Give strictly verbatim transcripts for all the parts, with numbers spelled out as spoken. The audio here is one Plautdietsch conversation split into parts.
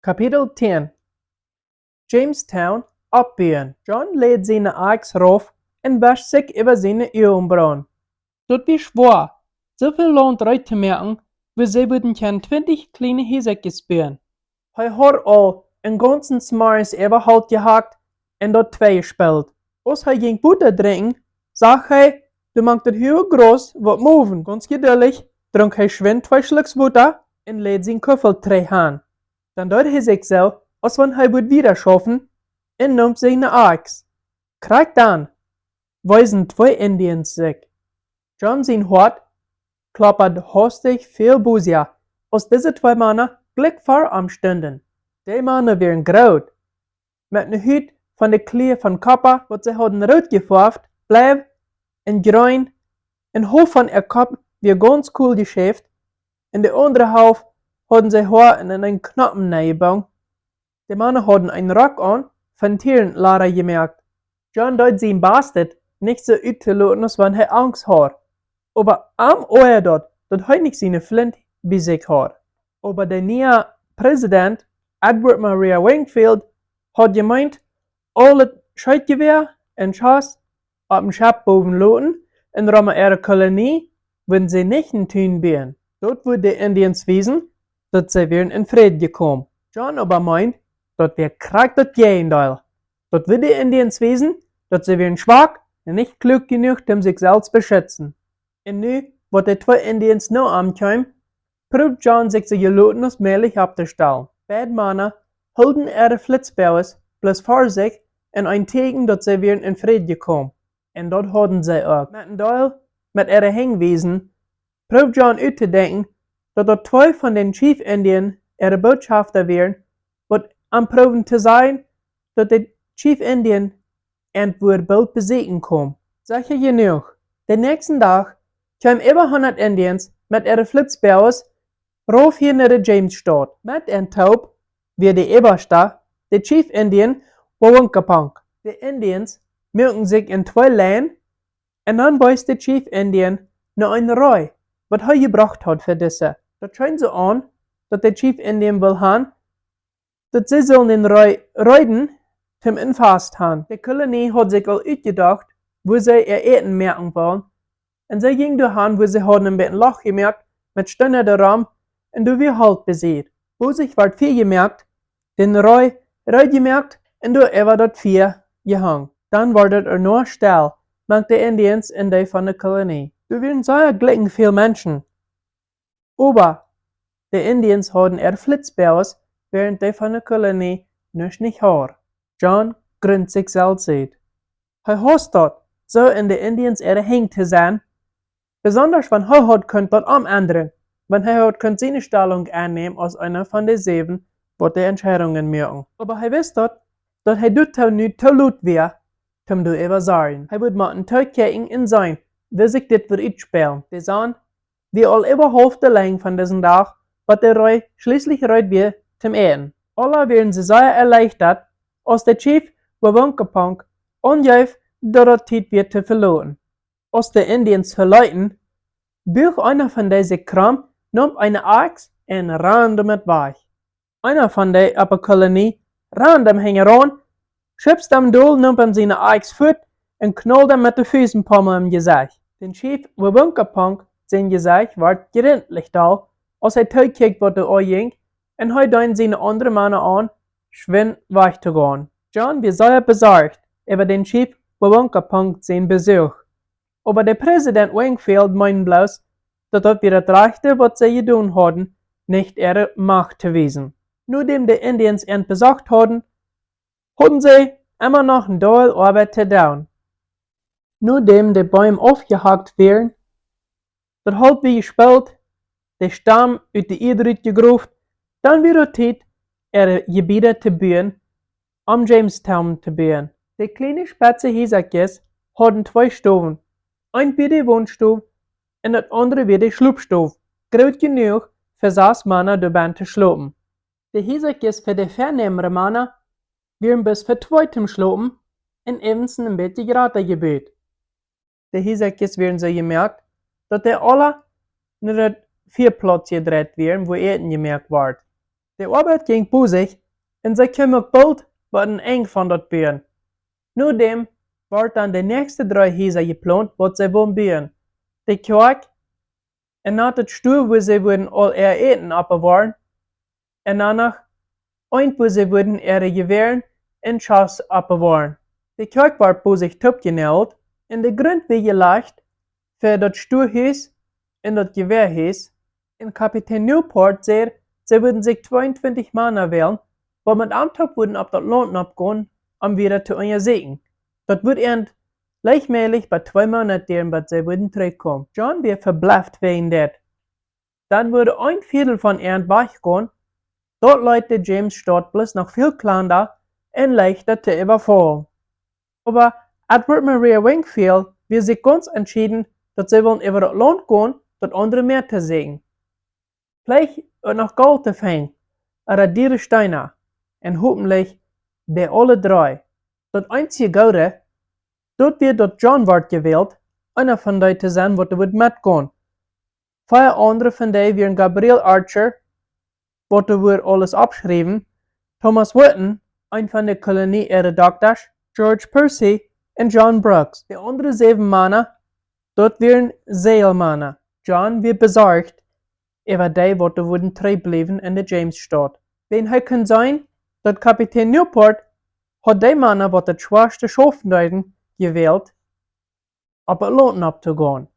Kapitel tieen. Jamestown oppbuen. John läd siene Akjs rauf un wescht sikj äwa siene Uagenbraunen. Daut wia schwoa, soo väl Launt reed to moaken, wua see wudden kjennen twintich kjliene Hiesakjes buen. Hee haud aul een gaunzen Smarrns äwa Holt jehakt un daut twei jespleten. Aus hee jinkj Wota drinkjen, sach hee, doa mank daut huage Graus waut mowen. Gaunz jeduldich drunk hee schwind twee Schlucks Wota un läd sien Kuffel trigj han. Dan deed hee sikj soo, aus wan hee wudd wieda schaufen, un neem siene Akjs. Krakjt dan weesen twee Indians sikj. John sien Hoat kloppad haustich väl bosja, aus dise twee Mana jlikj ver am stunden. De Mana wieren groot, met ne Hut von de Kjlia von Koppa, waut see hauden root jefoaft, blau un jreen, un haulf von äa Kopp wia gaunz kool jeschäft, un de aundre Halft hauden see Hoa en eenen Knoppen nenjebungen. De Mana hauden eenen Rock aun, von Tierenlada jemoakt. John deed sien Bastet, nich soo uttoloten aus wan hee Angst haud. Oba am oajad daut, daut hee nich siene Flint bie sikj haud. Oba de niea Präsident, Edward Maria Wingfield, haud jemeent, aul daut Scheetjewäa un Schoss opp een Schepp bowen loten un rom äare Kolonie, wan see nich en Tun buen. Daut wudd de Indians wiesen, daut see wieren en Fräd jekomen. John oba meend, daut wia krakjt daut Jäajendeel. Daut wudd de Indians wiesen, daut see wieren schwak un nich kluak jenuach, om sikj selfst beschitzen. Un nu, waut de twee Indians no am kjeemen, proowd John sikj soo jeloten aus mäajlich opptostalen. Beid Mana hilden äare Flitzboages bloos ver sikj en een Tieekjen, daut see wieren en Fräd jekomen. Un daut hauden see uk. Met een Deel met äare Henj wiesen, proowd John uttodenkjen, daut daut twee von dän Chief Indian äare Bootschafta wieren, waut am proowden to sajen, daut de Chief Indian an wia boolt besieekjen komen. Secha jenuach, dän näakjsten Dach kjeemen äwa hundat Indians met äare Flitzboages rauf hia no de Jamesstaut. Met an toop wia de Äwaschte, de Chief Indian Wawunkapunk. De Indians muaken sikj en twee Lienen, un dan wees de Chief Indian no eene Ree, waut hee jebrocht haud fa dise. Daut scheen soo aun, daut de Chief Indian wull han, daut see sullen dän Ree reeden, om een Fast han. De Kolonie haud sikj aul utjedocht, wua see äa Äten moaken wullen, un see jinjen doa han, wua see hauden een bät Loch jemoakt met Steena doarom, un doa wia Holt besied. Bosich wort Fia jemoakt, dän Ree reed jemoakt, un doa äwa daut Fia jehongen. Dan wort et ea noch stell mank de Indians un dee von de Kolonie. Doa wieren sea jlikj väl Menschen. Oba de Indians hauden äare Flitzboages, wäarent dee von de Kolonie nuscht nich hauden. John grunt sikj selfst ut. Hee hausst daut, soo en de Indians äare Henj to sennen, besondasch wan hee haud kunt daut omendren, wan hee haud kunt siene Stalunk aunnämen aus eena von de säwen, waut de Entscheidungen muaken. Oba hee wist daut, daut hee doatoo nu too lot wia, om doa äwa to sorjen. Hee wudd motten tookjikjen un seenen, woo sikj dit wudd utspälen. De Sonn wia aul äwa haulf de Lenjd von disen Dach, waut de Ree schlieslich reed wia toom Äten. Aula wieren see sea erleichtat, aus de Chief Wawunkapunk aunjeef, daut et Tiet wia to veloten. Aus de Indians veleeten, buach eena von dee sikj krom, neem eene Akjs un rand doamet wajch. Eena von dee oppe Kolonie rand am hinjaraun, schupst am dol, neem am siene Akjs fuat un knald am met de Fusenpommel em Jesecht. Dän Chief Wawunkapunk sien Jesecht wort jrintlich doll, aus hee tookjikjt, waut doa aunjinkj, un hee deed siene aundre Mana aun, schwind wajch to gonen. John wia sea besorcht äwa dän Chief Wawunkapunk sien Besuch. Oba de Präsident Wingfield meend bloos, daut daut wia daut Rajchte, waut see jedonen hauden, nich äare Macht to wiesen. Nodäm de Indians an besocht hauden, hauden see emma noch een Deel Oabeit to doonen. Nodäm de Beem aufjehakt wieren, daut Holt wia jespolt, de Stam ut de Ieed rutjegroft, dan wia et Tiet, äare Jebieda to buen, om Jamestown to buen. De kjliene spetze Hiesakjes hauden twee Stowen, eent wia de Wonstow un daut aundre wia de Schlopstow, groot jenuach fa sas Mana doabennen to schlopen. De Hiesakjes fa de vernämre Mana wieren bloos fa twee toom Schlopen un äwent een bät jrata jebut. De Hiesakjes wieren soo jemoakt, daut dee aula no daut Fiaplauz jedreit wieren, wua Äten jemoakt wort. De Oabeit jinkj bosich un see kjeemen uk boolt bie een Enj von daut Buen. No däm worden dan de näakjste dree Hiesa jeplont, waut see wullen buen. De Kjoakj, un noch daut Stua, wua see wudden aul äa Äten oppbewoaren, un dan noch eent, wua see wudden äare Jewäaren un Schoss oppbewoaren. De Kjoakj wort bosich toopjenäajelt un de Grunt wia jelajcht fa daut Stuahus un daut Jewäahus. Un Kapitän Newport säd, see wudden sikj tweeuntwintich Mana wälen, waut met am toop wudden opp daut Launt nopp gonen, om wieda to unjasieekjen. Daut wudd ent leicht mäajlich bie twee Moonat dieren, bat see wudden trigjkomen. John wia veblefft wäajen dit. Dan wudd een Viedel von ent wajchgonen, daut leet de James Staut bloos noch väl kjlanda un leichta to äwafaulen. Oba Edward Maria Wingfield wia sikj gaunz entschieden, daut see wullen äwa daut Launt gonen, daut aundre Mäa to sieekjen. Veleicht uk noch Golt to finjen, ooda diere Steena, un hopentlich dee aule dree. Daut eensje Goode, daut wia, daut John wort jewält, eena von dee to sennen, waut doa wudd metgonen. Vea aundre von dee wieren Gabriel Archer, waut doa wudd aules oppschriewen, Thomas Wootton, een von de Kolonie äare Doktasch, George Percy un John Brooks. De aundre säwen Mana, daut wieren Säajelmana. John wia besorcht äwa dee, waut doa wudden trigjbliewen en de James Staut. Wiels hee kunn seenen, daut Kapitän Newport haud dee Mana, waut daut schwoaste schaufen deeden, jewält, opp daut Launt nopp to gonen.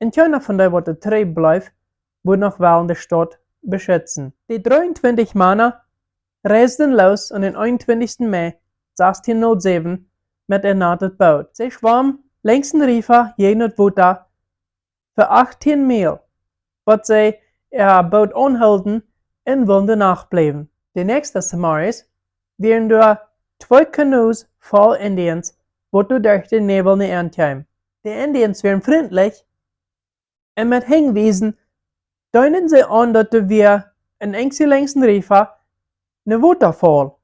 Un kjeena von dee, waut doa trigjbleef, wudd noch wellen de Staut beschitzen. De dreeuntwintich Mana reisden loos aun dän eenuntwintichsten Mei sastieen null säwen met een natet Boot. See schwommen lenjs dän Riefa jäajen daut Wota fa achtieen Miel, waut see äa Boot aunhilden un wullen doa Nacht bliewen. De näakjste Zemorjes wieren doa twee Kanoes voll Indians, waut doa derch dän Näwel no an kjeemen. De Indians wieren frintlich un met Henjwiesen deeden see aun, daut doa wia een Enj lenjs dän Riefa een Wotafaul.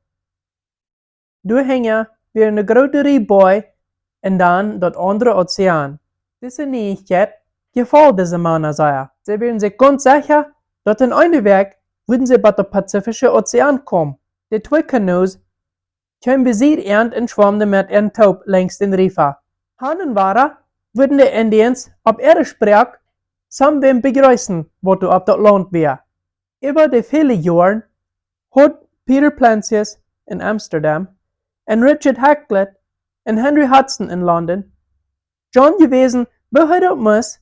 Doa hinja wia eene groote Rieej Boaj un dan daut aundre Ozean. Dise Nieichkjeit jefoll dise Mana sea. See wieren sikj gaunz secha, daut en eene Wäakj wudden see bat daut Pazifische Ozean komen. De twee Kanoes kjeemen besied an un schwommen met an toop lenjs dän Riefa. Hia un doa wudden de Indians opp äare Sproak sommwäm bejreessen, waut doa opp daut Launt wia. Äwa de väle Joaren haud Peter Plancius en Amsterdam un Richard Hakluyt un Henry Hudson en London John jewäsen, woo hee daut must,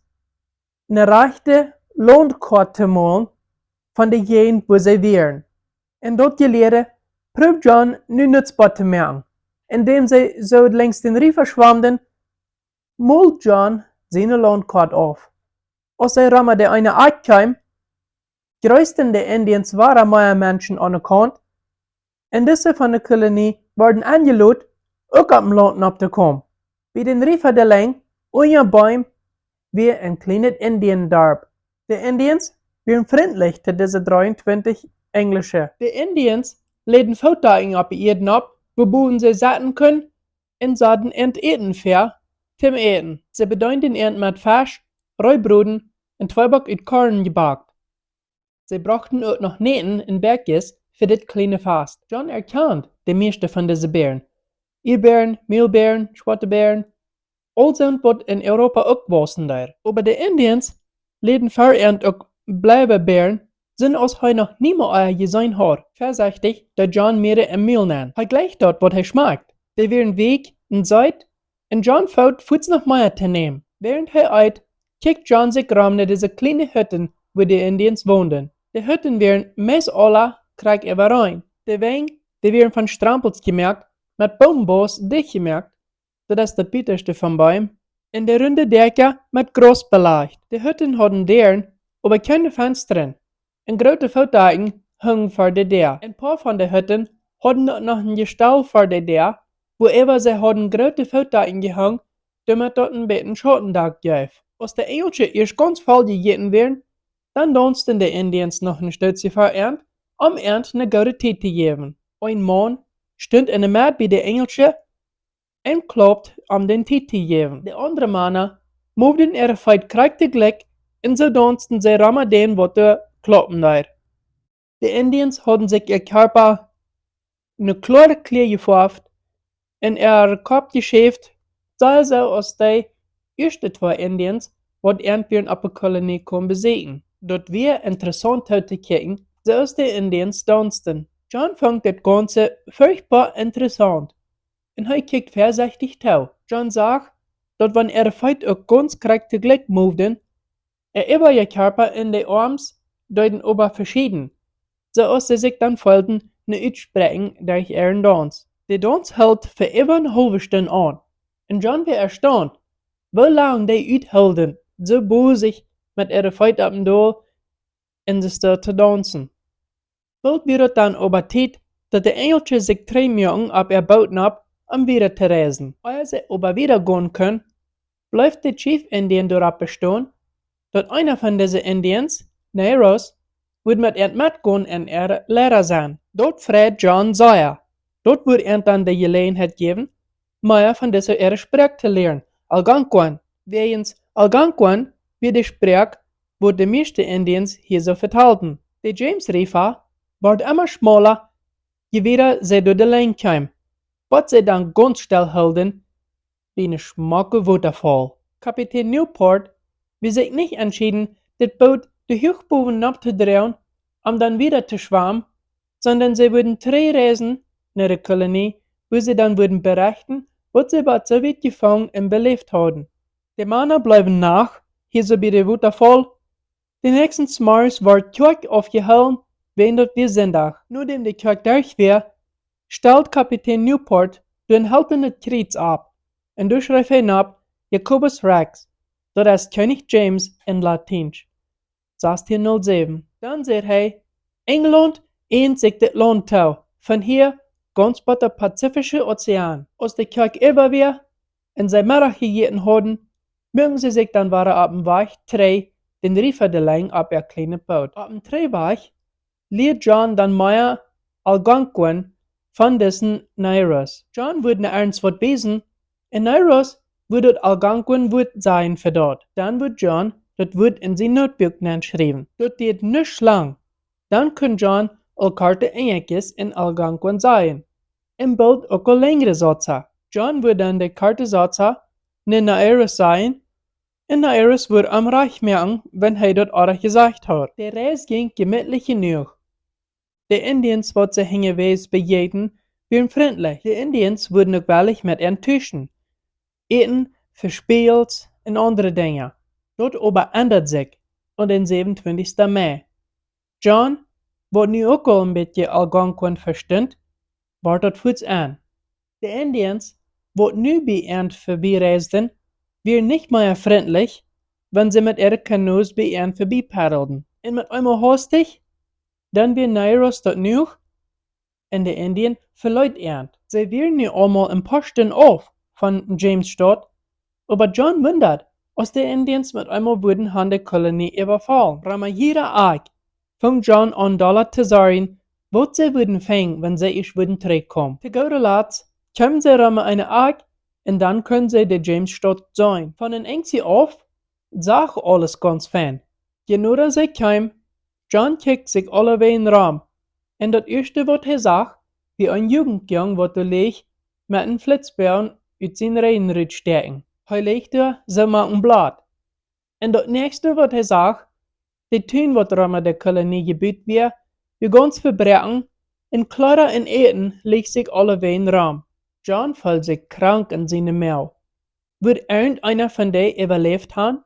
ne rajchte Launtkoat to molen von de Jäajent, wua see wieren. Un daut Jelieede proowd John nu nutzboa to moaken. Endäm see soo lenjs dän Riefa schwommen, muld John siene Launtkoat auf. Aus see rom de eene Akj kjeemen, jreessten de Indians wada mea Menschen aun de Kaunt, un dise von de Kolonie worden enjelot, uk opp daut Launt nopp to komen. Bie dän Riefa de Lenj, unja Beem, wia een kjlienet Indiandarp. De Indians wieren frintlich to dise dreeuntwintich Enjlische. De Indians läden Footdakjen opp de Ieed nopp, wua bowen see sitten kunnen, un saden an Äten väa toom äten. See bedeenden an met Fesch, Reebroden un Tweeback ut Korn jebackt. See brochten uk noch Näten un Bäakjes fa dit kjliene Fast. John erkjand de mieeschte von dise Bäaren. Ieedbäaren, Mielbäaren, schwoate Bäaren, aul soont, waut en Europa uk wausen deed. Oba de Indians läden ver an uk Blauwbäaren, soont aus hee noch niemols ea jeseenen haud. Väasechtich deed John mearere em Mul nenn. Hee jleicht daut, waut hee schmakjt. Dee wieren weekj un seet, un John foot fuaz noch mea to nämen. Wäarent hee eet, kjikjt John sikj rom no dise kjliene Hütten, wua de Indians wonden. De Hütten wieren meist aula krakjt äwareen. De Wenj, dee wieren von Strampels jemoakt, met Boombaus dicht jemoakt, daut es daut butaschte vom Boom, un de runde Däakja met Graus belajcht. De Hütten hauden Däaren, oba kjeene Fenstren, un groote Footdakjen hungen ver de Däa. Een poa von de Hütten hauden uk noch een Jestell ver de Däa, wua äwa see hauden groote Footdakjen jehongen, doamet daut een bät Schautendak jeef. Aus de Enjlische ieescht gaunz voll jejäten wieren, dan daunzten de Indians noch een Stootje ver an, om an ne goode Tiet to jäwen. Een Maun stunt en de Medd bie de Enjlische un klaupt, om dän Tiet to jäwen. De aundre Mana moveden äare Feet krakjt jlikj, un soo daunzten see rom dän, waut doa klaupen deed. De Indians hauden sikj äa Kjarpa ne kloare Klia jefoaft un äa Kopp jeschäft, soo aus dee ieeschte twee Indians, waut an wieren opp de Kolonie komen beseakjen. Daut wia interessaunt to kjikjen, soo aus de Indians daunsten. John funk daut gaunze furchtboa interessaunt. Un hee kjikjt väasechtich too. John sach, daut wan äare Feet uk gaunz krakjt toojlikj moveden, äa äwaja Kjarpa un de Oarms deeden oba veschieden, soo aus see sikj dan feelden no utspräakjen derch äaren Dauns. De Dauns hilt fa äwa ne haulwe Stund aun, un John wia erstaunt, woo lang dee uthilden, soo bosich met äare Feet opp un dol un soo to daunsen. Boolt wia daut dan oba Tiet, daut de Enjelkjes sikj trigj muaken opp äa Boot nopp, om wieda to reisen. Ea see oba wieda gonen kunn, bleef de Chief Indian doaropp bestonen, daut eena von dise Indians, Neiros, wudd met an metgonen un äa Liera sennen. Daut freid John sea. Daut wudd an dan de Jeläajenheit jäwen, mea von dise äare Sproak to lieren, Algonquin. Wäajens Algonquin wia de Sproak, waut de mieeschte Indians hia soo vetalden. De James Riefa wort emma schmaulla, je wieda see doa de Lenj kjeemen, bot see dan gaunz stell hilden bie ne schmocke Wotafaul. Kapitän Newport wia sikj nich entschieden, daut Boot de Huach bowen nopp to droagen, om dan wieda to schwamen, sonda see wudden trigj reisen no de Kolonie, wua see dan wudden berechten, waut see bot soo wiet jefungen un beläft hauden. De Mana bleewen Nacht hia soo bie de Wotafaul. De näakjsten Morjes wort Kjoakj aufjehoolen, wäajen daut wia Sindach. Nodäm de Kjoakj derch wia, stald Kapitän Newport doa een holtenet Kjriez opp, un doa schreef hee nopp: Jacobus Rex, daut es Kjennich James en Latiensch. Dan säd hee: Enjlaunt äant sikj dit Launt too, von hia gaunz bot de Pazifische Ozean. Aus de Kjoakj äwa wia un see Meddach jejäten hauden, muaken see sikj dan wada opp en Wajch trigj dän Riefa de Lenj opp äa kjlienet Boot. Opp en Trigjwajch lieed John dan mea Algonquin von disen Neiros. John wudd no irjent waut wiesen, un Neiros wudd daut Algonquin Wuat sajen fa daut. Dan wudd John daut Wuat en sien Notebook nenschriewen. Daut dieed nuscht lang, dan kunn John aul korte Enjekjes en Algonquin sajen, un boolt uk aul lenjre Sauzen. John wudd dan de korte Sauzen no Neiros sajen, un Neiros wudd am rajcht moaken, wan hee daut oajch jesajcht haud. De Reis jinkj jemietlich jenuach. De Indians, waut see unjawäajes bejäajenden, wieren frintlich. De Indians wudden uk wellich met an tuschen, äten, Vespiels un aundre Dinja. Daut oba endad sikj aun dän säwenuntwintichsten Mei. John, waut nu uk aul en bät Algonquin vestunt, wort daut fuaz en. De Indians, waut nu bie an vebie reisden, wieren nich mea frintlich, wan see met äare Kanus bie an vebie paddelden. Un met eemol haustich, dan wia Neiros daut nuach, un de Indian veleet an. See wieren nu aulmol en poa Stund auf von James Staut, oba John wundad, aus de Indians met eemol wudden han de Kolonie äwafaulen. Rom jieda Akj funk John aun dolla to sorjen, waut see wudden finjen, wan see ieescht wudden trigjkomen. To gooda Latst kjeemen see rom eene Akj, un dan kunnen see de James Staut seenen. Von en Enjtje auf sach aules gaunz fein. Je noda see kjeemen, John kjikjt sikj aulewäajen rom, un daut ieeschte, waut hee sach, wia een Jugentjung, waut doa leech met en Flitzboagen ut sien Rigjen rutstäakjen. Hee leech doa soo mank en Bloot. Un daut näakjste, waut hee sach, de Tun, waut rom de Kolonie jebut wia, wia gaunz vebroaken, un Kjleeda un Äten leech sikj aulewäajen rom. John feeld sikj krank en siene Moag. Wudd irjent eena von dee äwaläft han?